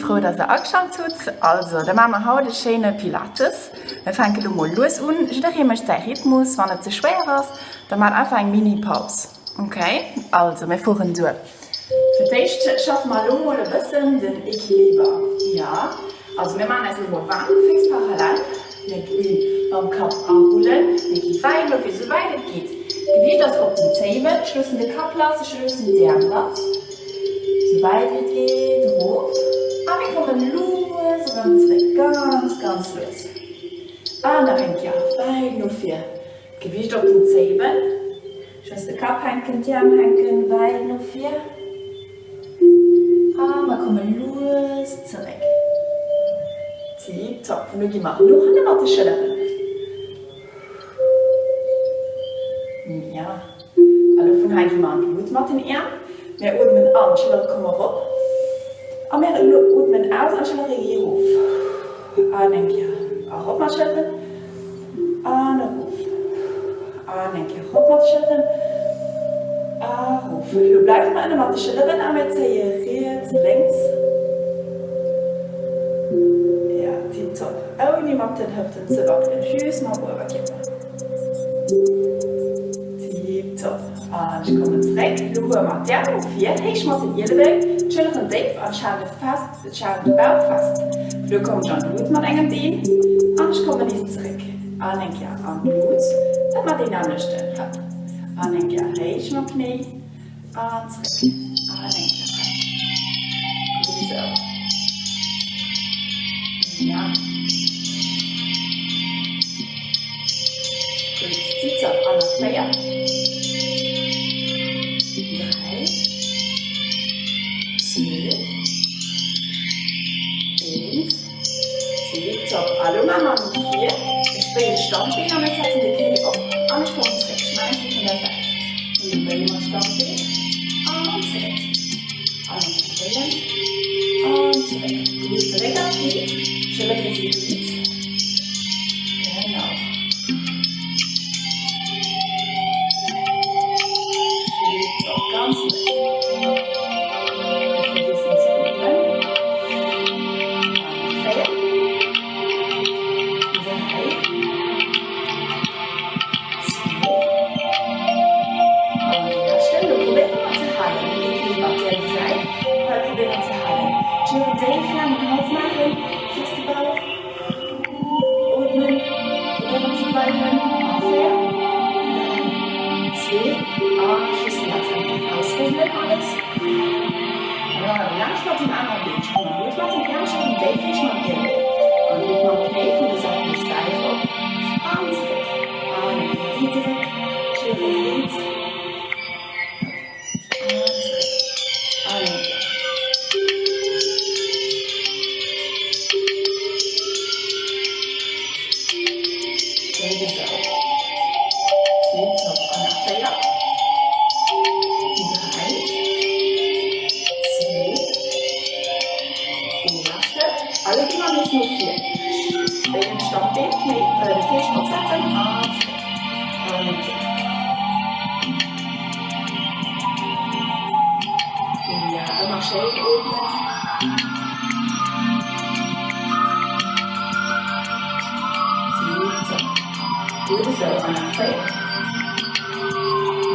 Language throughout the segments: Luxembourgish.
frou dass der ageschalt hutt. Also da maache mer haut e schéine Pilates. Mir fänke lo mol lues un. Jidderee mécht säi Rhythmus. Wann et ze schwéier ass, da maacht einfach eng Mini Paus. Ok, also mir fueren duer. Fir d'éischt schaffe mer elo mol e bëssen den Equiliber. Jo, also mir maachen eis elo mol waarm, Féiss parallel. Mir gi mam Kapp arullen, mir gi wäit no vir, sou wäit et geet. D'Gewiicht ass op den Zéiwen. Ech loossen de Kapp lass, ech loossen d'Äerm lass, sou wäit wéi et geet erof. A mir kommen lues erëm zréck, ganz, ganz lues. An nach eng Kéier wäit no vir. D'Gewiicht op den Zéiwen. Ech loossen de Kapp hänken, d'Äerm hänken, wäit no vir. A mer komme lues zeréck. Tiptop. Vun do gi mer no hanne mat de Schëlleren. Ja. A lo vun hei gi mer an d'Lut mat den Äerm. Mir ootmen an, d'Schëllere komme rop. A mir ootmen aus an d'Schëllere gi rof. An eng Kéier erop mat Schëlleren. An erof. An eng Kéier erop mat de Schëlleren. Erof. Elo bleiwe mer ënne mat de Schëlleren a mir zéie riets, lénks. Ja, tiptop. Ouni mat den Hëften ze wackelen, just mam Uewerkierper. Tiptop. An ech kommen zeréck. Elo huele mer d'Äerm no vir, héich mat den Ielebéin, d'Schëlleren déif an d'Schale fest. Ech halen de Bauch fest. Lo kommen ech an d'Lut mat engem Been an ech kommen nees zeréck. An eng Kéier an d'Lut, ëmmer deen nämmlechten. Hëpp. An eng Kéier héich mam Knéi an zeréck. An eng Kéier hëpp. Gutt esou. Ja. Gutt, tiptop. An nach 4, 3, 2, 1. Tiptop. A lo maache mer no vir. Ech bréngen d'Standbeen a mir setzen de Knéi op an ech kommen zréck. Ech maachen eng Kéier vun der Säit. Mir brénge mer d'Standbeen an zréck. An eng Kéier bréngen an zréck. Gutt, zeréck ass riit. Schëllere si riit. Genau. Tiptop, ganz lues. Net vergiessen ze ootmen. An nach 4, 3, 2, an dee leschten. Lo probéiere mer ze halen, den Equiliber op där Säit. Hei probéieren ze halen. D'Schëlleren déif, laangen Hals maachen, feste Bauch. Ootmen, probéieren ze bleiwen. A 4, 3, 2 a just relax einfach ausrëselen alles. An dann nach laanscht mat dem anere Been. Ech komme gutt mat dem Äermchen, déif héich mam Ielebeen. An gutt mam Knéi vun der Säit Säit op an zeréck. An eng Kéier riit zeréck, Schëllere riits. Ja, ëmmer schéin ootmen. Gutt esou. An nach 4,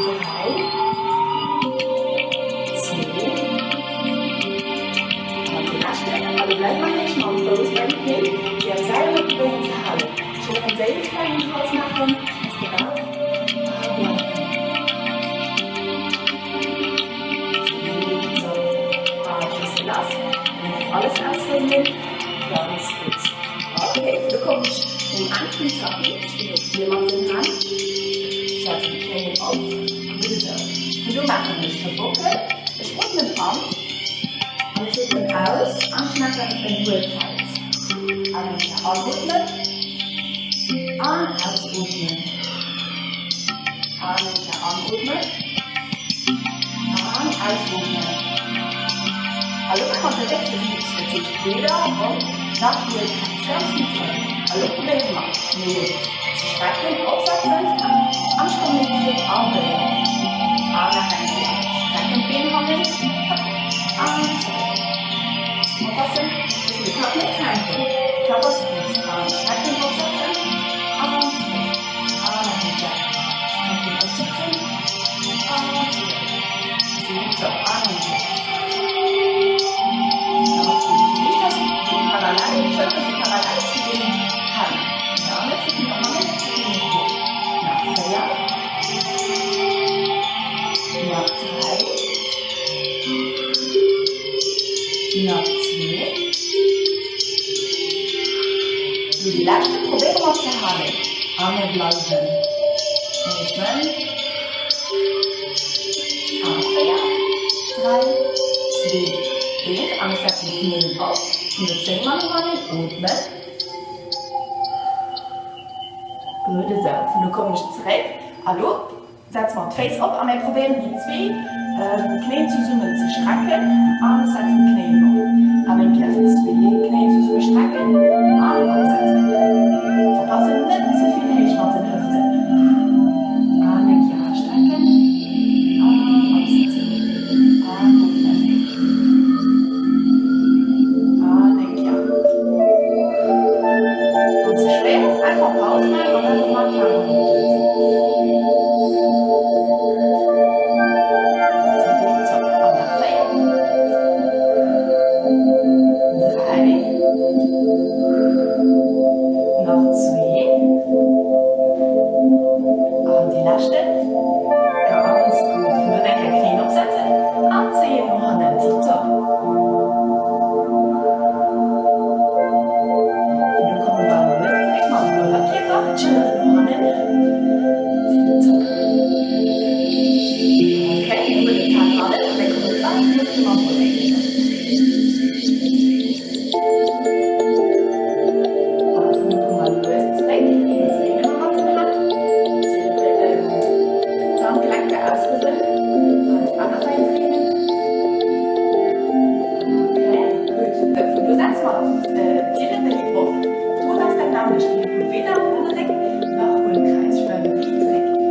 3, 2, an dee leschten. A lo bleiwe mer héich mam Fouss beim Knéi, déi am Säil mat probéieren ze halen. Schéin en déif klengen Hals maachen, fest de Bauch a bleiwen. Alles ausrëselen, ganz gutt. Okay, do kommen ech um Enn vum Tapis. Ech ginn lo vir mat den Hänn, setzen déi Knéien op, gutt esou. Vun do maachen ech e Bockel. Ech ootmen an an ech ootmen aus an ech maachen en Hohlkreuz. An eng Kéier anootmen an ausootmen. An eng Kéier anootmen an ausootmen. A lo maache mer de Réck riit, dat heescht weder ronn nach Hohlkreuz. Ganz gutt dran. A lo probéiere mer d'Knéien ze strecken, opsetzen an ech kommen nees zréck an de Réck. An nach eng Kéier strecken d'Been hannen an zréck. Oppassen, dass mir de Kapp net hänken. Kapp ass gutt. An strecken, opsetzen an zeréck. An nach eng Kéier strecken, opsetzen an zeréck. Tiptop. An eng Kéier. Ganz gutt. D'Gewiicht ass parallel, d'Schëllere si parallel zu den Hänn. Ja, net ze vill no hannen, net ze vill no vir. Nach 4. Nach 3. Nach zwee. Lo déi leschte probéiere mer ze halen a mir bleiwen. Ootmen. A 4, 3, 2, 1 a mir setzen d'Knéien op. Vun do zéie mer no hannen. Ootmen. Gutt esou. Vun do kommen ech zeréck a lo. Setze mer d'Féiss op a mir probéieren déi zwee Knéien zesummen ze strecken an setzen d'Knéien op. An eng Kéier zwee Knéien zesumme strecken an opsetzen. Oppassen net ze vill héich mat den Hëften. An eng Kéier strecken an opsetzen an ootmen. An eng Kéier. Wann ze schwéier ass, einfach Paus maachen an dann nochmal e paar Minutten. Tipptopp. An nach 4, 3, nach zwee an dee leschten. Ganz gutt. Vun do eng Kéier Knéien opsetzen an zéien no hannen. Tipptopp. Vun do komme mer lues zeréck mam Uewerkierper, d'Schëlleren no hannen. Tipptopp. Ok, mir huelen d'Hänn hannen a mir komme ganz lues mam Uewerkierper. An vun do komme mer lues zeréck. Mir dréine mer mat den Hänn. D'Handgelenker ausrullen an op aner Säit dréinen. Ok, gutt. Vun do setze mer d'Hippen op. Do ass dat nämmlecht, mir hu weder um Réck nach um Kräiz. Schwämme wéi zeréck.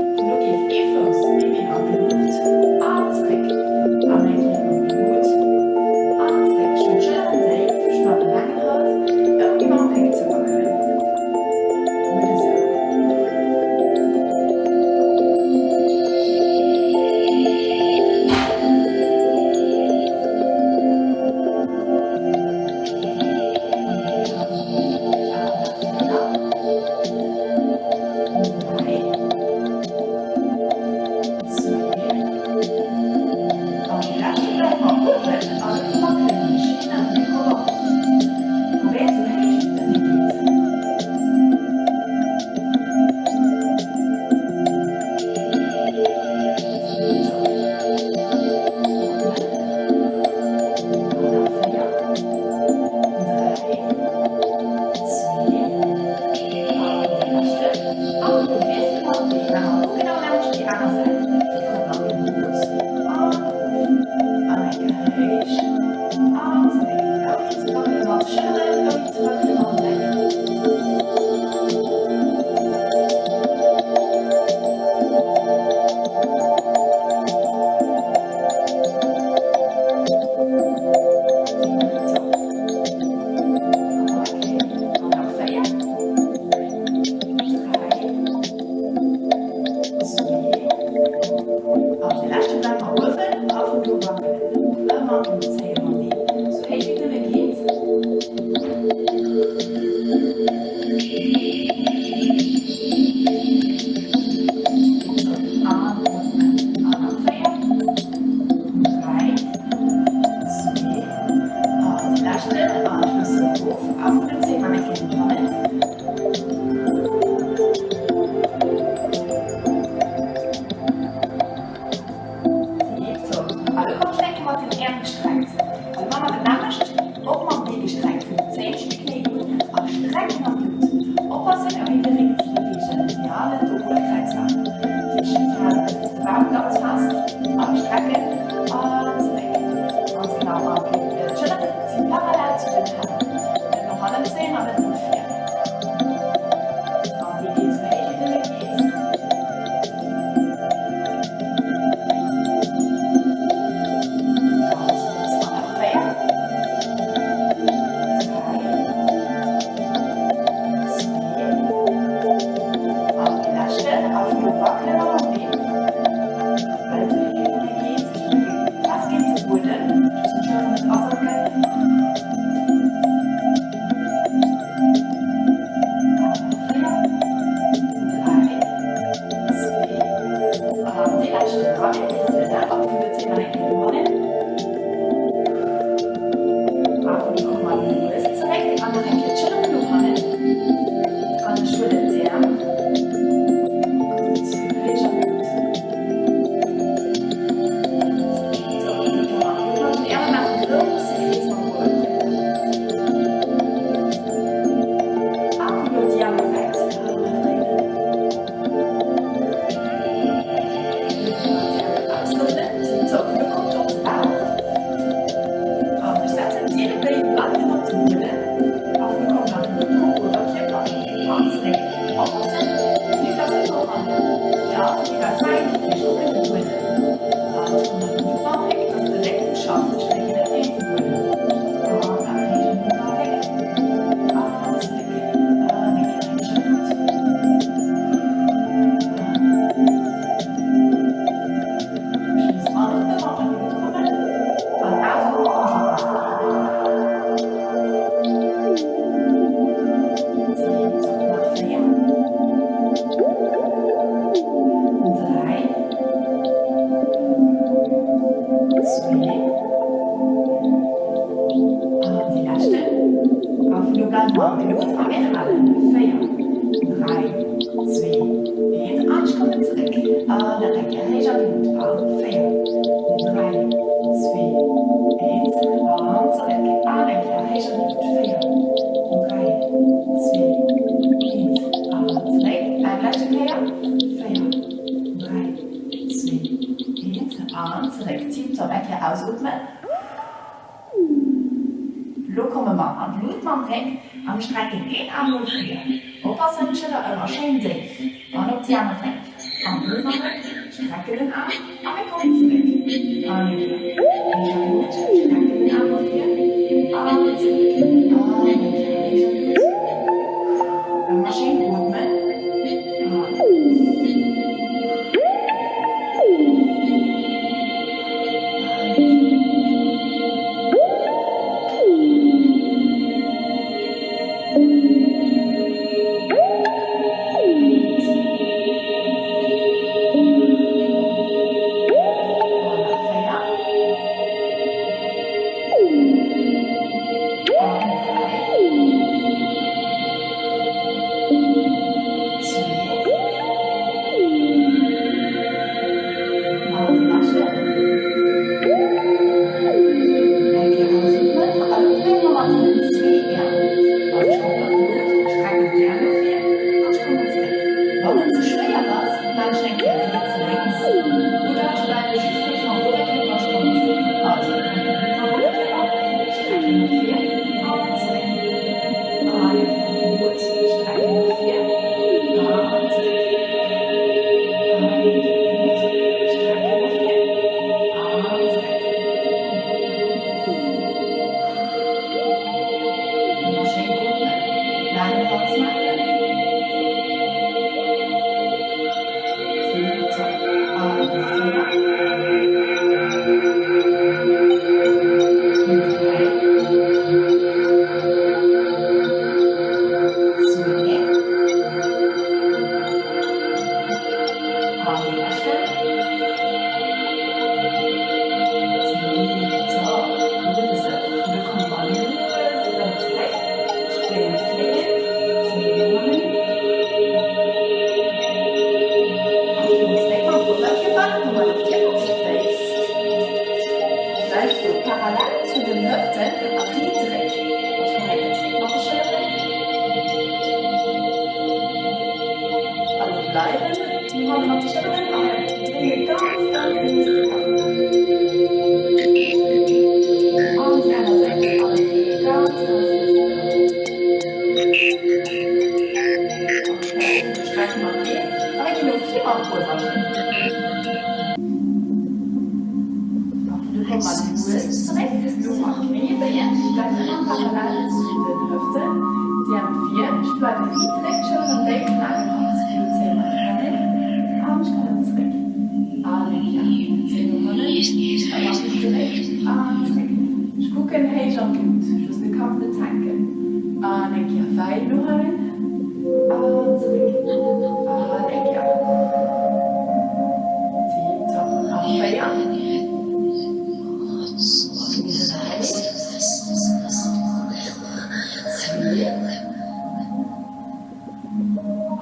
Zwee. An déi leschten. A vun do bleiwe mer am Lut a mir halen. 4, 3, 2, 1. An ech kommen zeréck. An nach eng Kéier héich an de Lut. An 4, 3, 2, 1. An zeréck. An eng Kéier héich an de Lut. 4, 3, 2, 1. An zeréck. Eng leschte Kéier. 4, 3, 2, 1 an zeréck. Tiptop, eng Kéier ausootmen. Lo komme mer an d'Lut mam Réck a mir strecken een Aarm no vir. Oppassen, d'Schëller ëmmer schéin déif an op déi aner Säit. An d'Lut mam Réck, strecken den Aarm a mir kommen zeréck. An eng Kéier héich an d'Lut, strecken den Aarm no vir an zeréck. An eng Kéier héich an d'Lut. Ëmmer schéin ootmen.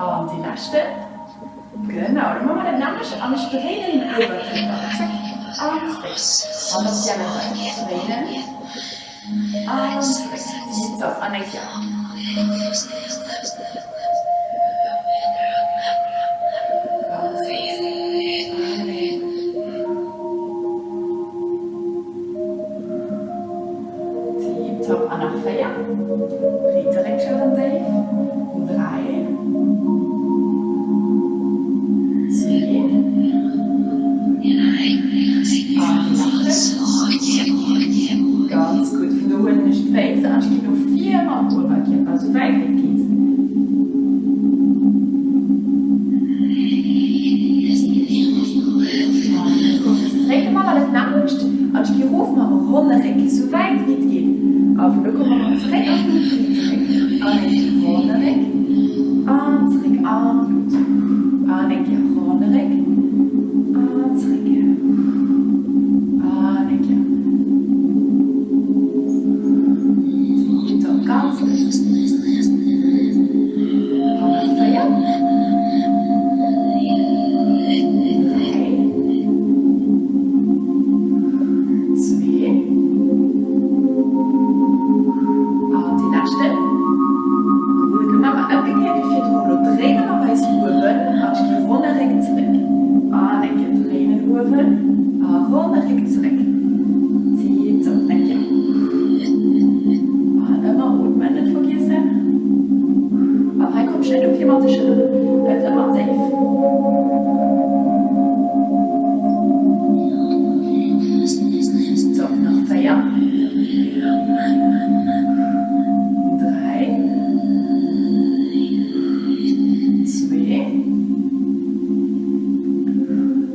An dee leschten. Genau, da maache mer dat nämmlecht an ech dréinen den Uewerkierper. Zéck an zréck. An op déi aner Säit. Dréinen an zréck. Tiptop. An eng Kéier. Ganz gutt. Tiptop. An nach 4. Riit de Réck schëllen déif. 3, 2, an déi leschten. Ganz gutt. Vun do huelen ech d'Féiss an ech ginn no vir mam Uewerkierper, esou wäit wéi et geet. An da kommen ech zeréck. Da maache mer dat nämmlecht an ech gi rof mam ronne Réck, esou wäit wéi et geet. A vun do komme mer zeréck an d'Luut, riit zeréck an eng Kéier ronne Réck an zeréck an d'Luut an eng Kéier ronne Réck an zeréck an eng Kéier. Uewen a ronne Réck zeréck. Tiptop, eng Kéier. An ëmmer ootmen, net vergiessen. An hei kommt ech net u fir mat de Schëlleren, bleift ëmmer déif. Top, nach 4, 3, 2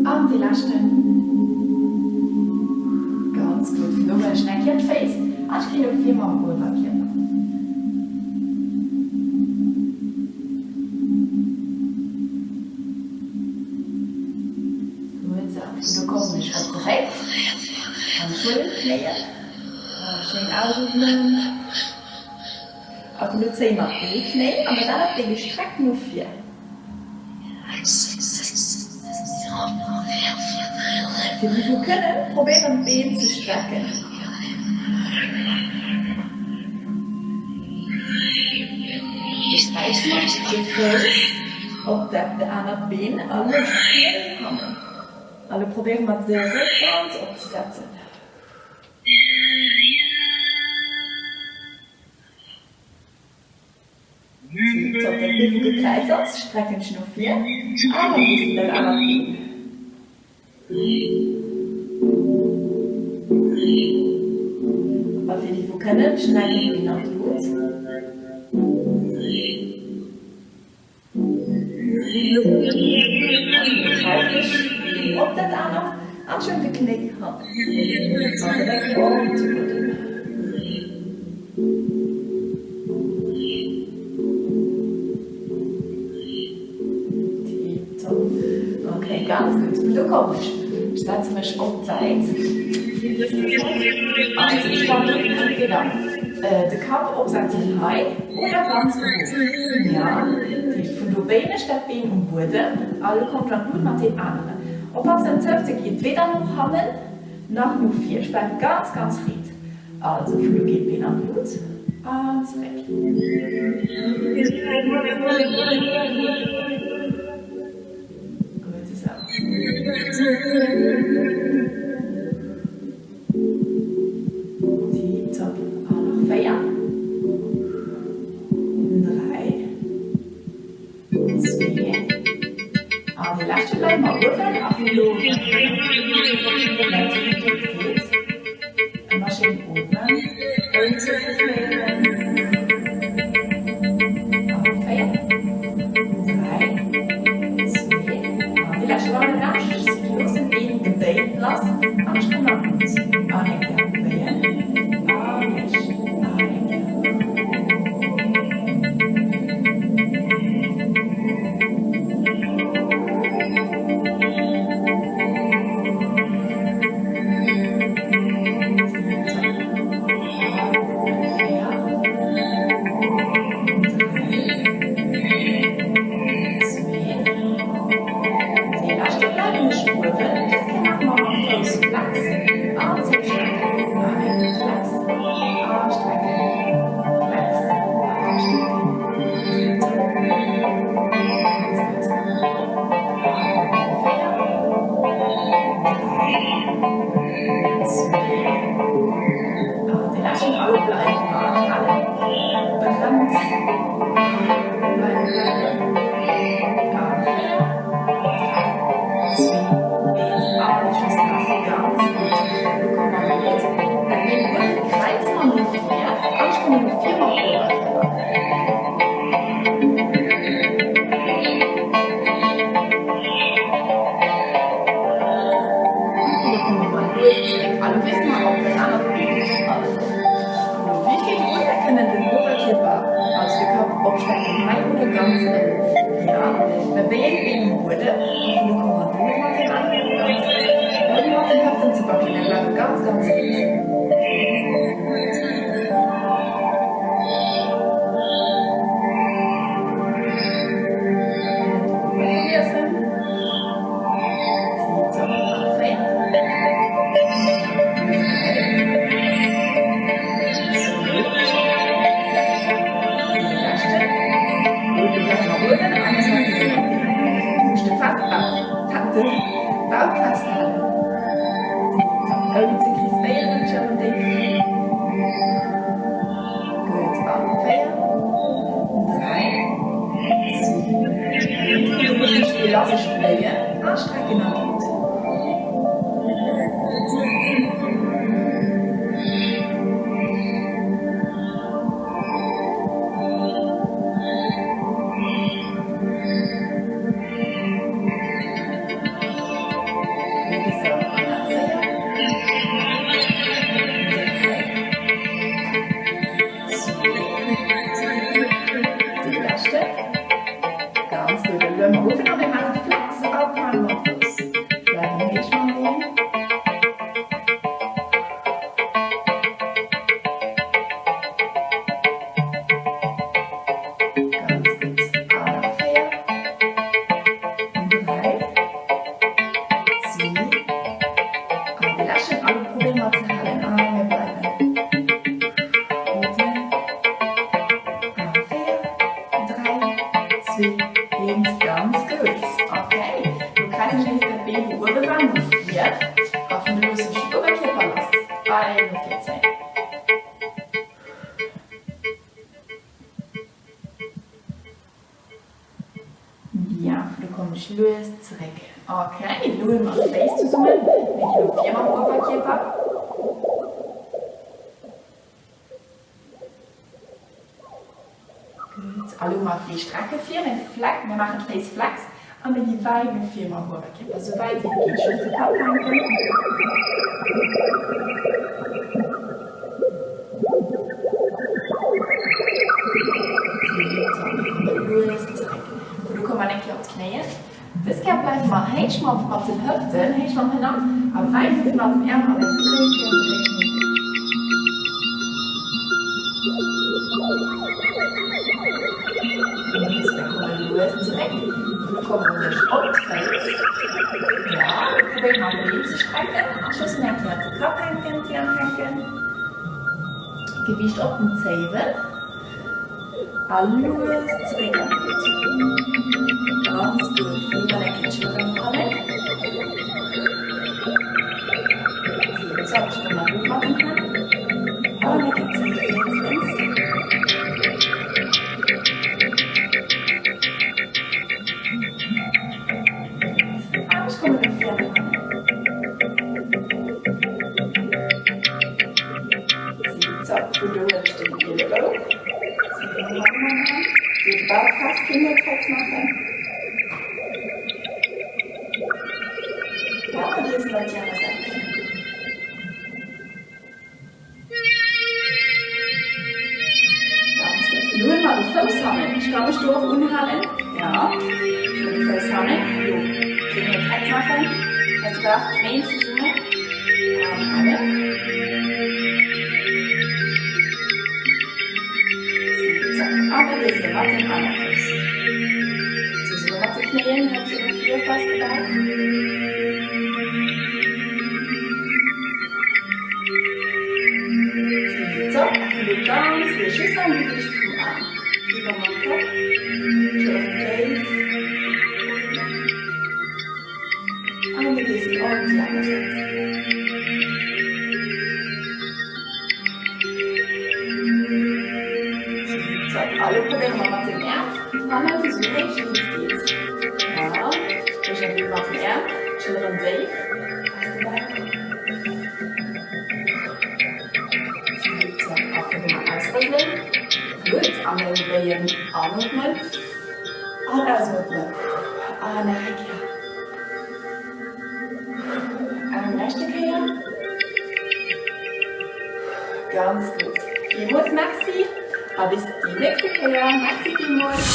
an dee leschten. Ganz gutt, lo huelen ech eng Kéier d'Féiss an ech ginn no vir mam Uewerkierper. Gutt, sou, vun do kommen ech erëm zeréck an ech huelen d'Knéien, schéin ausootmen a vun do zéie mer ee Knéi an dat anert Bee gestreckt no vir. Fir déi wou kënnen, probéieren d'Been ze strecken. Räiss de Fouss op dat anert Been a luecht d'Knéi hannen. A lo probéiere mer de Réck ganz opzesetzen. Tiptop, dat Bee wou gekräizt ass, strecken ech no vir a wiesselen dat anert Been. A fir déi wou kënnen, strecken d'Been an d'Lut. Kräizen op dat anert an ech hunn de Knéi hannen an drécken op de Buedem. Tiptop. Ok, ganz gutt. Vun do kommen ech. Ech setze mech op d'Säit. Also ech kann entweder de Kapp opsetzen hei oder ganz erof. Jo, dat heescht vun do béien ech dat Been um Buedem a lo kommt an d'Lut mat deem aneren. Oppassen, d'Hëfte geet weder no hannen nach no vir. Ech bleiwe ganz, ganz riit. Also vun do geet d'Been an d'Lut an zeréck. Gutt esou. Tiptop. An nach 4, 3, 2 an dee leschte bleiwe mer uewen a vun do bleift et wéi et geet. Ëmmer schéin ootmen, ouni ze souffléieren. An 4, 3, 2 an dee leschte bleiwe mer laanscht. Ech loossen d'Been gebéit lass an ech kommen an d'Luut. An eng Kéier béien an héich an eng Kéier. Lo lass ech bléien a strecken an d'Luut. Ganz gutt, elo luede mer of a mir maachen Flex Alpine mat Fouss. Bleiwen héich mam Been. Ganz gutt, an nach 4, 3, 2 an de leschten. An probéiere mer ze halen a mir bleiwen. Ootmen. A 4, 3, 2, 1. Ganz gutt. Okay, lo kräizen ech nees dat Been, wou uewe war, no vir. A vun do loossen ech den Uewerkierper lass. Ein no vir zéien. Bien, do kommen ech lues zeréck. Ok, elo hunn mer d'Féiss zesummen. Mir ginn no vir mam Uewerkierper. Gutt, a lo hu mer d'Bee strecke vir, mir fleck, mir maachen d'Féiss flex a mir gi wäit no vir mam Uewerkierper, sou wäit wéi et geet. Just de Kapp hänken. Lues zeréck. Lo komme mer eng Kéier op d'Knéien. Dës Kéier bleiwe mer héich mat den Hëften, héich mam Hënner a wäit no vir mat den Äerm a mir drécken de Réck no. Gutt, da komme lues zeréck. Lo komme mer op d'Féiss. Jo, lo probéiere mer d'Been ze strecken a loossen eng Kéier de Kapp hänken, d'Äerm hänken. Gewiicht op den Zéiwen a lues zeréck an d'Luut. Ganz gutt. Fënnt dann eng Kéier d'Schëlleren no hannen. Tipptopp. Ech kommen erof mat den Hänn an eng Kéier zeréck riets, lénks. An ech kommen no vir no hannen. Tipptopp. Vun do huelen ech den Ielebou. Zéien no hannen mam Hand. Do de Bauch fest, keen Hëppkräiz maachen. Ja, an wiesselen op déi aner Säit. Ganz gutt. Lo huele mer de Fouss hannen. Ech ka mech do och unhalen. Ja, ech huelen de Fouss hannen. Lo keen Hëppkräiz maachen. Fest Bauch, Knéien zesummen an halen. Tipptopp. A mir wiessele mat dem anere Fouss. Zesumme mat de Knéien, Hëppchen no vir, fest de Bauch. Tipptopp, a vun do ganz liicht, just mam Gewiicht vum Aarm, iwwer mam Kapp, d'Schëlleren déif, ootmen a mir wiesselen op déi aner Säit. Tipptopp, a lo probéiere mer mat den Äerm hannen esou héich wéi et geet. Ja, duercherneen mat den Äerm, d'Schëlleren déif. Gutt, an eng Béien anotmen an ausotmen an nach eng Kéier. Eng leschte Kéier. Ganz gutt. Villmools Merci a bis déi nächste Kéier. Merci villmools.